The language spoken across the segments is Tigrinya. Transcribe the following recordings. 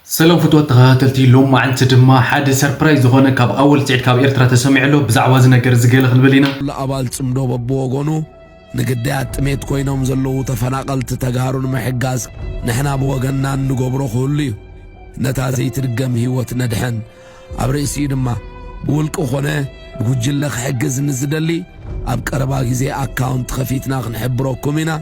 ሰላም ፍትወት ተኸታተልቲ፣ ሎም መዓልቲ ድማ ሓደ ሰርፕራይዝ ዝኾነ ካብ ኣወል ስዒድ ካብ ኤርትራ ተሰሚዑ ኣሎ። ብዛዕባ እዚ ነገር እዚ ገለ ክንብል ኢና። ኩሉ ኣባል ጽምዶ በብወገኑ ንግዳያት ጥሜት ኮይኖም ዘለዉ ተፈናቐልቲ ተጋሩ ንምሕጋዝ ንሕና ብወገንና እንገብሮ ክህሉ እዩ። ነታ ዘይትድገም ህይወት ነድሕን። ኣብ ርእሲኡ ድማ ብውልቂ ኾነ ብጉጅለ ክሕግዝ ንዝደሊ ኣብ ቀረባ ግዜ ኣካውንት ኸፊትና ክንሕብረኩም ኢና።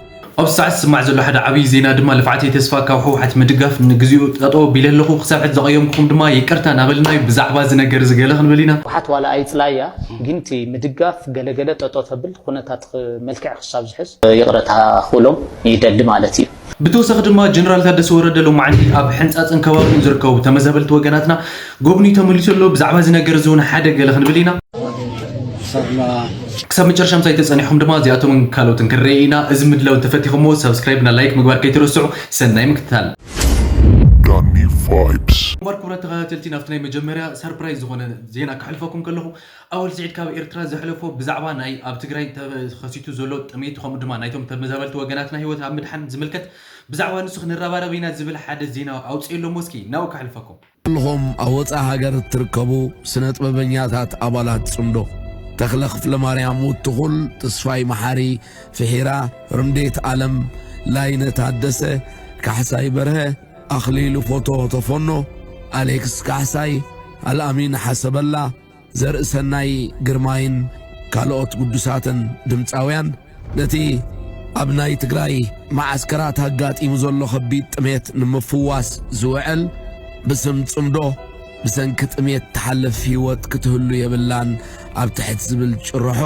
ኣብዚ ሰዓት ዝስማዕ ዘሎ ሓደ ዓብዪ ዜና ድማ ልፍዓተይ ተስፋ ካብ ህወሓት ምድጋፍ ንግዚኡ ጠጠው ቢለ ኣለኹ። ክሳብ ሕዚ ዘቐየምኩኹም ድማ ይቅርታ እናበልና እዩ። ብዛዕባ እዚ ነገር እዚ ገለ ክንብል ኢና። ህወሓት ዋላ ኣይፅላያ፣ ግን እቲ ምድጋፍ ገለገለ ጠጠው ተብል ኩነታት ክ- መልክዕ ክሳብ ዝሕዝ ይቕረታ ክብሎም ይደሊ ማለት እዩ። ብተወሳኺ ድማ ጀነራል ታደሰ ወረደ ሎማዓንቲ ኣብ ሕንፃፅን ከባቢኡን ዝርከቡ ተመዛበልቲ ወገናትና ጎብኒ ተመሊሱ ኣሎ። ብዛዕባ እዚ ነገር እዚ እውን ሓደ ገለ ክንብል ኢና። ክሳብ መጨረሻ ምሳይ ተፀኒሕኩም ድማ እዚኣቶምን ካልኦትን ክንርኢ ኢና። እዚ ምድላው እንተፈቲኹምዎ ሳብስክራይብ እና ላይክ ምግባር ከይትረስዑ። ሰናይ ምክትታል። Danny Vibes. እምበር ክቡራት ተኸታተልቲ ናብቲ ናይ መጀመርያ ሰርፕራይዝ ዝኾነ ዜና ክሕልፈኩም ከለኹ ኣወል ስዒድ ካብ ኤርትራ ዘሕለፎ ብዛዕባ ናይ ኣብ ትግራይ ተኸሲቱ ዘሎ ጥሜት ከምኡ ድማ ናይቶም ተመዛበልቲ ወገናትና ህይወት ኣብ ምድሓን ዝምልከት ብዛዕባ ንሱ ክንረባረብ ኢና ዝብል ሓደ ዜና ኣውፅኡ ኣሎ። እስኪ ናብኡ ከሕልፈኩም። ኩልኹም ኣብ ወፃኢ ሃገር እትርከቡ ስነ ጥበበኛታት ኣባላት ፅምዶ ተኽለ ክፍለማርያም ውትኹል፣ ተስፋይ መሓሪ፣ ፍሒራ፣ ርምዴት ኣለም፣ ላይነ ታደሰ፣ ካሕሳይ በርሀ፣ ኣኽሊሉ ፎቶ ተፈኖ፣ ኣሌክስ ካሕሳይ፣ ኣልኣሚን ሓሰበላ፣ ዘርእሰናይ ግርማይን ካልኦት ግዱሳትን ድምፃውያን ነቲ ኣብ ናይ ትግራይ መዓስከራት ኣጋጢሙ ዘሎ ከቢድ ጥሜት ንምፍዋስ ዝውዕል ብስም ፅምዶ ብሰንኪ ጥሜት ትሓልፍ ህይወት ክትህሉ የብላን ኣብ ትሕት ዝብል ጭርሖ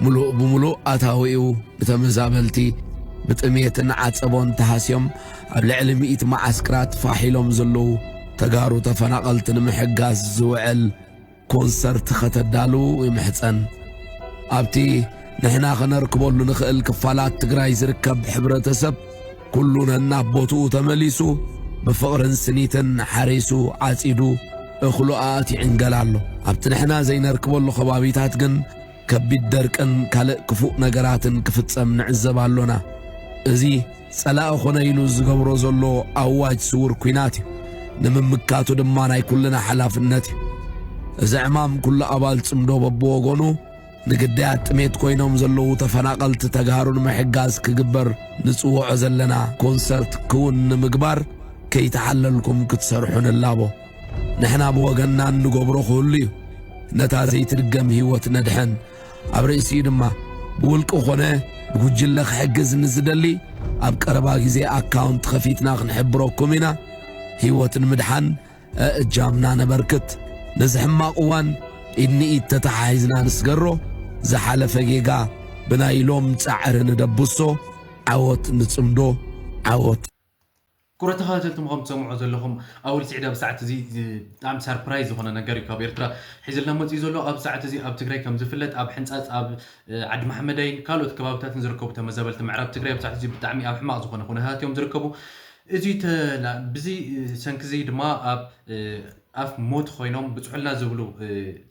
ምሉእ ብምሉእ ኣታዊኡ ንተመዛበልቲ ብጥሜትን ዓፀቦን ተሃስዮም ኣብ ልዕሊ ሚእቲ መዓስክራት ፋሕ ኢሎም ዘለዉ ተጋሩ ተፈናቐልቲ ንምሕጋዝ ዝውዕል ኮንሰርት ከተዳልዉ ይምሕፀን። ኣብቲ ንሕና ከነርክበሉ ንኽእል ክፋላት ትግራይ ዝርከብ ሕብረተሰብ ኩሉ ነናብ ቦትኡ ተመሊሱ ብፍቕርን ስኒትን ሓሪሱ ዓፂዱ እኽሉ ኣእትዩ ይዕንገል ኣሎ። ኣብቲ ንሕና ዘይነርክበሉ ከባቢታት ግን ከቢድ ደርቅን ካልእ ክፉእ ነገራትን ክፍጸም ንዕዘብ ኣሎና። እዚ ጸላኢ ኾነ ኢሉ ዝገብሮ ዘሎ ኣዋጅ ስዉር ኲናት እዩ። ንምምካቱ ድማ ናይ ኩልና ሓላፍነት እዩ። እዚ ዕማም ኩሉ ኣባል ጽምዶ በብወገኑ ንግዳያት ጥሜት ኮይኖም ዘለዉ ተፈናቐልቲ ተጋሩ ንምሕጋዝ ክግበር ንጽውዖ ዘለና ኮንሰርት ክውን ንምግባር ከይተሓለልኩም ክትሰርሑ ንላቦ። ንሕና ብወገንና እንገብሮ ክህሉ እዩ። ነታ ዘይትድገም ህይወት ነድሕን። ኣብ ርእሲኡ ድማ ብውልቂ ኾነ ብጉጅለ ክሕግዝ ንዝደሊ ኣብ ቀረባ ግዜ ኣካውንት ኸፊትና ክንሕብረኩም ኢና። ህይወት ንምድሓን እእጃምና ነበርክት። ነዚ ሕማቕ እዋን ኢድ ንኢድ ተተሓሒዝና ንስገሮ። ዝሓለፈ ጌጋ ብናይ ሎም ጻዕሪ ንደብሶ። ዓወት ንጽምዶ። ዓወት። ክቡራት ተኸታተልቲ፣ ከም ትሰምዑ ዘለኹም ኣወል ስዒድ ኣብ ሰዓት እዚ ብጣዕሚ ሰርፕራይዝ ዝኾነ ነገር እዩ ካብ ኤርትራ ሒዝልና መፂኡ ዘሎ። ኣብ ሰዓት እዚ ኣብ ትግራይ ከም ዝፍለጥ ኣብ ሕንፃፅ ኣብ ዓዲ መሓመዳይን ካልኦት ከባብታትን ዝርከቡ ተመዛበልቲ ምዕራብ ትግራይ ኣብ ሰዓት እዚ ብጣዕሚ ኣብ ሕማቕ ዝኾነ ኩነታት እዮም ዝርከቡ። እዚ ተላ ብዚ ሰንኪ እዚ ድማ ኣብ ኣፍ ሞት ኮይኖም ብፅሑልና ዝብሉ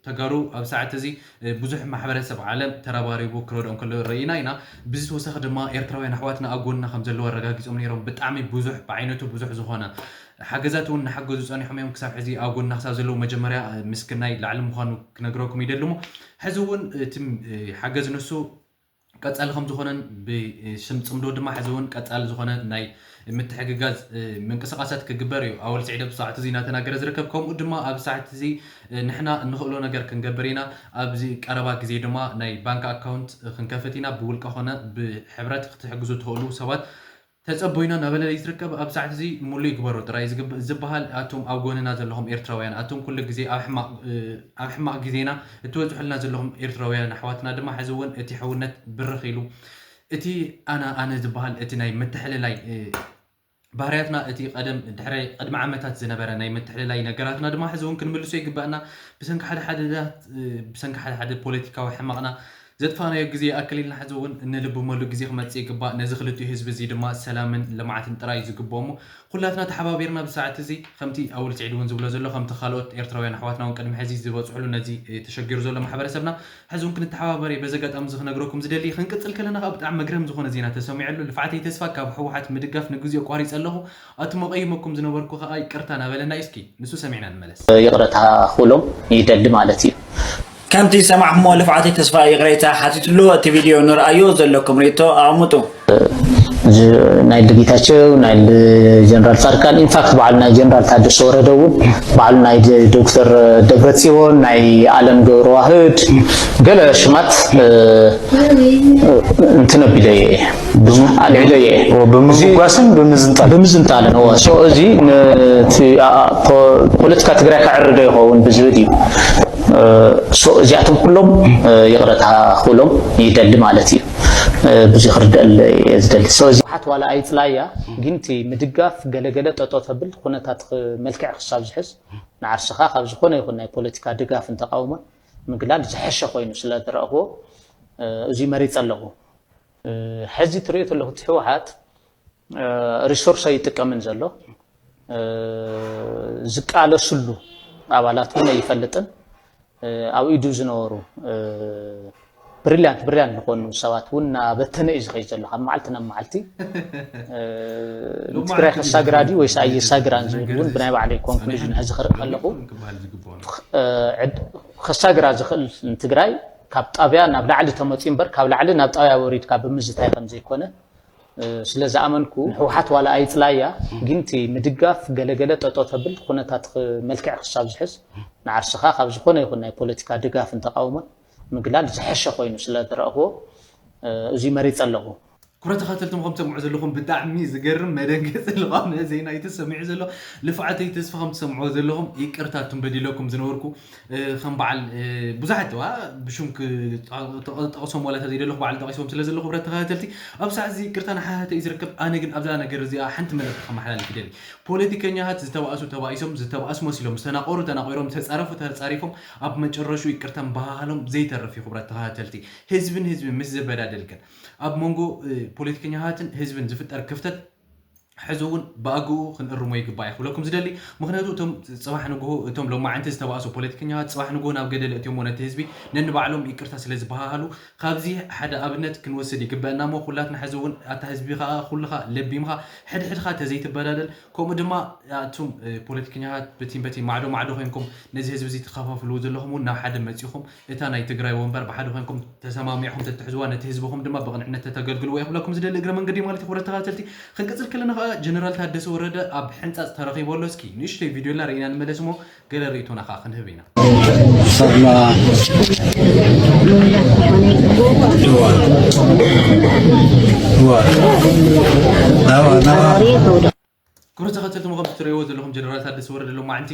ተጋሩ ኣብ ሰዓት እዚ ብዙሕ ማሕበረሰብ ዓለም ተረባሪቡ ክረድኦም ከሎ ርኢና ኢና። ብዚ ተወሳኺ ድማ ኤርትራውያን ኣሕዋትና ኣብ ጎንና ከም ዘለዉ ኣረጋጊፆም ነይሮም። ብጣዕሚ ብዙሕ ብዓይነቱ ብዙሕ ዝኾነ ሓገዛት እውን እናሓገዙ ፀኒሖም እዮም። ክሳብ ሕዚ ኣብ ጎንና ክሳብ ዘለዉ መጀመርያ ምስግናይ ላዕሊ ምዃኑ ክነግረኩም ይደሊ። እሞ ሕዚ እውን እቲ ሓገዝ ንሱ ቀጻሊ ከም ዝኾነን ብሽም ጽምዶ ድማ ሕዚ እውን ቀጻሊ ዝኾነ ናይ ምትሕግጋዝ ምንቅስቃሳት ክግበር እዩ ኣወል ስዒድ ኣብዚ ሰዓት እዚ እናተናገረ ዝርከብ። ከምኡ ድማ ኣብዚ ሰዓት እዚ ንሕና እንኽእሎ ነገር ክንገብር ኢና። ኣብዚ ቀረባ ግዜ ድማ ናይ ባንክ ኣካውንት ክንከፍት ኢና። ብውልቀ ኮነ ብሕብረት ክትሕግዙ ትኽእሉ ሰባት ተጸበዩና እናበለ እዩ ዝርከብ። ኣብ ሰዓት እዚ ሙሉእ ይግበሮ ጥራይ ዝግብ- ዝበሃል ኣቱም ኣብ ጎንና ዘለኹም ኤርትራውያን ኣቱም ኩሉ ግዜ ኣብ ሕማቕ ኣብ ሕማቕ ግዜና እትበጽሑልና ዘለኹም ኤርትራውያን ኣሕዋትና ድማ ሕዚ እውን እቲ ሕውነት ብርኽ ኢሉ እቲ ኣነ ኣነ ዝበሃል እቲ ናይ ምትሕልላይ ባህርያትና እቲ ቀደም ድሕሪ ቅድሚ ዓመታት ዝነበረ ናይ ምትሕልላይ ነገራትና ድማ ሕዚ እውን ክንምልሶ ይግባእና። ብሰንኪ ሓደ ሓደ ብሰንኪ ሓደ ሓደ ፖለቲካዊ ሕማቕና ዘጥፋእናዮ ግዜ ይኣክል ኢልና ሕዚ እውን እንልብመሉ ግዜ ክመጽእ ይግባእ። ነዚ ክልቲኡ ህዝቢ እዚ ድማ ሰላምን ልምዓትን ጥራይ እዩ ዝግብኦ እሞ ኩላትና ተሓባቢርና ብሰዓት እዚ ከምቲ ኣወል ስዒድ እውን ዝብሎ ዘሎ ከምቲ ካልኦት ኤርትራውያን ኣሕዋትና እውን ቅድሚ ሕዚ ዝበጽሑሉ ነዚ ተሸጊሩ ዘሎ ማሕበረሰብና ሕዚ እውን ክንተሓባበር እየ በዚ ኣጋጣሚ እዚ ክነግረኩም ዝደሊ። ክንቅጽል ከለና ከዓ ብጣዕሚ መግረም ዝኾነ ዜና ተሰሚዑ ኣሎ። ልፍዓተይ ተስፋ ካብ ህወሓት ምድጋፍ ንግዜኡ ኣቋሪጸ ኣለኹ፣ ኣቱም ኣቐይመኩም ዝነበርኩ ከዓ ይቅርታ እናበለና እዩ። እስኪ ንሱ ሰሚዕና ንመለስ። ይቕረታ ክብሎም ይደሊ ማለት እዩ። ከምቲ ዝሰማዕኩሞ ልፍዓተይ ተስፋ ይቕሬታ ሓቲትሉ፣ እቲ ቪድዮ ንርኣዮ፣ ዘለኩም ርእይቶ ኣቐምጡ። ናይ ጌታቸው ናይ ጀነራል ፃድቃን ኢንፋክት በዓሉ ናይ ጀነራል ታደሰ ወረደ እውን በዓሉ ናይ ዶክተር ደብረፅዮን ናይ ኣለም ገብረዋህድ ገለ ሽማት እንትን ኣቢለየ ኣልዒለየ ብምጉጓስን ብምዝንጣል ብምዝንጣልን እወ። So እዚ ፖለቲካ ትግራይ ከዕርዶ ይኸውን ብዝብል እዩ። So እዚኣቶም ኩሎም ይቕረታ ክብሎም ይደሊ ማለት እዩ። ብዙ ክርደአለ እየ ዝደሊ። So እዚ ሓት ዋላ ኣይፅላያ ግን እቲ ምድጋፍ ገለገለ ጠጦ ተብል ኩነታት መልክዕ ክሳብ ዝሕዝ ንዓርስኻ ካብ ዝኾነ ይኹን ናይ ፖለቲካ ድጋፍን ተቃውሞን ምግላል ዝሐሸ ኮይኑ ስለ ዝረእኽዎ እዙይ መሪፀ ኣለኹ። ሕዚ ትሪኦ ተለኹ እቲ ህወሓት ሪሶርስ ኣይጥቀምን ዘሎ ዝቃለስሉ ኣባላት እውን ኣይፈልጥን። ኣብ ኢዱ ዝነበሩ ብሪልያንት ብሪልያንት ዝኾኑ ሰባት እውን እናበተነ እዩ ዝኸይድ ዘሎ ካብ መዓልቲ ናብ መዓልቲ። ንትግራይ ከሳግራ ድዩ ወይስ ኣየሳግራን ዝብል እውን ብናይ ባዕለይ ኮንክሉዥን ሕዚ ክርኢ ከለኹ ከሳግራ ዝኽእል ንትግራይ ካብ ጣብያ ናብ ላዕሊ ተመፂኡ እምበር ካብ ላዕሊ ናብ ጣብያ ወሪድካ ብምዝታይ ከም ዘይኮነ ስለ ዝኣመንኩ ንህወሓት ዋላ ኣይፅላያ ግን እቲ ምድጋፍ ገለገለ ጠጦ ተብል ኩነታት መልክዕ ክሳብ ዝሕዝ ንዓርስኻ ካብ ዝኾነ ይኹን ናይ ፖለቲካ ድጋፍን ተቃውሞን ምግላል ዝሐሸ ኮይኑ ስለ ዝረእኽዎ እዙይ መሪፀ ኣለኹ። ክቡራት ተኸታተልቲ ከም ትሰምዑ ዘለኹም ብጣዕሚ ዝገርም መደንገፂ ዝኾነ ዜና እዩ ተሰሚዑ ዘሎ። ልፍዓተይ ተስፋ ከም ትሰምዑ ዘለኹም ይቅርታ እቶም በዲለኩም ዝነበርኩ ከም በዓል ብዙሓት ዋ ብሽም ጠቕሶም ዋላ ተዘይደለኹ በዓል ጠቒሶም ስለ ዘለኹ ክቡራት ተኸታተልቲ ኣብ ሰዓት እዚ ይቅርታ ንሓህተ እዩ ዝርከብ። ኣነ ግን ኣብዛ ነገር እዚኣ ሓንቲ መልእኽቲ ከመሓላልፍ ይደሊ። ፖለቲከኛታት ዝተባእሱ ተባኢሶም ዝተባእሱ መሲሎም ዝተናቆሩ ተናቂሮም ዝተፃረፉ ተፃሪፎም ኣብ መጨረሹ ይቅርታ ምበሃሃሎም ዘይተርፍ እዩ። ክቡራት ተኸታተልቲ ህዝብን ህዝብን ምስ ዝበዳደል ግን ኣብ መንጎ ፖለቲከኛታትን ህዝብን ዝፍጠር ክፍተት ሕዚ እውን ብኣግኡ ክንእርሞ ይግባእ እየ ክብለኩም ዝደሊ። ምክንያቱ እቶም ፅባሕ ንግሆ እቶም ሎማዓንቲ ዝተባእሱ ፖለቲከኛታት ፅባሕ ንግሆ ናብ ገደል እትዮሞ ነቲ ህዝቢ ነንባዕሎም ይቅርታ ስለ ዝበሃሃሉ ካብዚ ሓደ ኣብነት ክንወስድ ይግበአና እሞ ኩላትና ሕዚ እውን ኣታ ህዝቢ ከዓ ኩልኻ ለቢምኻ ሕድሕድኻ ተዘይትበዳደል ከምኡ ድማ ኣቱም ፖለቲከኛታት በቲን በቲ ማዕዶ ማዕዶ ኮይንኩም ነዚ ህዝቢ እዚ ትኸፋፍልዎ ዘለኹም እውን ናብ ሓደ መፂኹም እታ ናይ ትግራይ ወንበር ብሓደ ኮይንኩም ተሰማሚዕኹም ተትሕዝዋ ነቲ ህዝብኹም ድማ ብቕንዕነት ተተገልግልዎ እየ ክብለኩም ዝደሊ እግረ መንገዲ ማለት እዩ። ክቡራት ተኸታተልቲ ክንቅፅል ከለና ከዓ ጀነራል ታደሰ ወረደ ኣብ ሕንፃፅ ተረኺቡ ኣሎ። እስኪ ንእሽተይ ቪድዮ ላ ርኢና ንመለስ እሞ ገለ ርእይቶና ከዓ ክንህብ ኢና። ክቡር ተኸተልቲ መኸም ትርእይዎ ዘለኹም ጀነራል ታደሰ ወረደ ሎማዕንቲ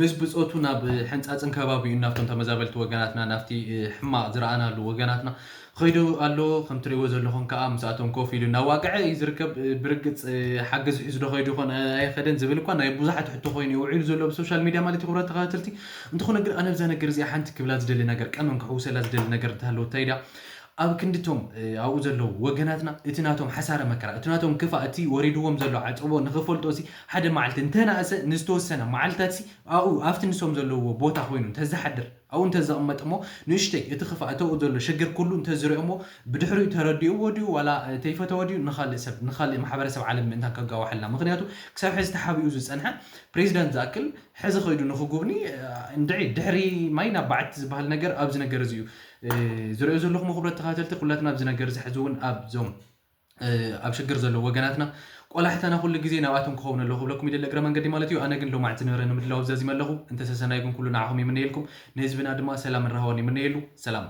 ምስ ብፆቱ ናብ ሕንፃፅን ከባቢኡ ናብቶም ተመዛበልቲ ወገናትና ናብቲ ሕማቕ ዝረኣናሉ ወገናትና ኸይዱ ኣሎ። ከም ትርእይዎ ዘለኹም ከዓ ምስኣቶም ኮፍ ኢሉ እናዋግዐ እዩ ዝርከብ። ብርግፅ ሓገዝ ሒዙ ዶ ኸይዱ ይኾን ኣይኸደን ዝብል እኳ ናይ ብዙሓት ሕቶ ኮይኑ እዩ ውዒሉ ዘሎ ብሶሻል ሚድያ ማለት እዩ። ክቡራት ተኸታተልቲ እንተኾነ ግን ኣነ ብዛ ነገር እዚኣ ሓንቲ ክብላ ዝደሊ ነገር ቀመም ክሕውሰላ ዝደሊ ነገር እንተሃለወ እንታይ ድያ ኣብ ክንድቶም ኣብኡ ዘለዉ ወገናትና እቲ ናቶም ሓሳረ መከራ እቲ ናቶም ክፋ እቲ ወሪድዎም ዘሎ ዓፀቦ ንኽፈልጦ ሲ ሓደ መዓልቲ እንተናእሰ ንዝተወሰነ መዓልታት ሲ ኣብኡ ኣብቲ ንሶም ዘለውዎ ቦታ ኮይኑ እንተዝሓድር ኣብኡ እንተዘቕመጥ እሞ ንእሽተይ እቲ ክፋ እተብኡ ዘሎ ሽግር ኩሉ እንተዝሪኦ እሞ ብድሕሪኡ ተረዲእዎ ድዩ ዋላ ተይፈተወ ድዩ ንካልእ ሰብ ንካልእ ማሕበረሰብ ዓለም ምእንታን ከጋውሓልና ምክንያቱ ክሳብ ሕዚ ተሓቢኡ ዝፀንሐ ፕሬዚዳንት ዝኣክል ሕዚ ከይዱ ንክጉብኒ እንድዒ ድሕሪ ማይ ናብ በዓቲ ዝበሃል ነገር ኣብዚ ነገር እዚ እዩ ዝሪኦ ዘለኹም ክብረት ተኸታተልቲ ኩላትና ኣብዚ ነገር እዚ ሕዚ እውን ኣብዞም ኣብ ሽግር ዘለዉ ወገናትና ቆላሕታና ኩሉ ግዜ ናብኣቶም ክኸውን ኣለኹ ክብለኩም ይደሊ እግረ መንገዲ ማለት እዩ ኣነ ግን ሎማዕቲ ንበረ ንምድላው ኣብዛዚመ ኣለኹ እንተሰሰናይ ግን ኩሉ ንዓኹም ይምነየልኩም ንህዝብና ድማ ሰላምን ራህዋን ይምነየሉ ሰላም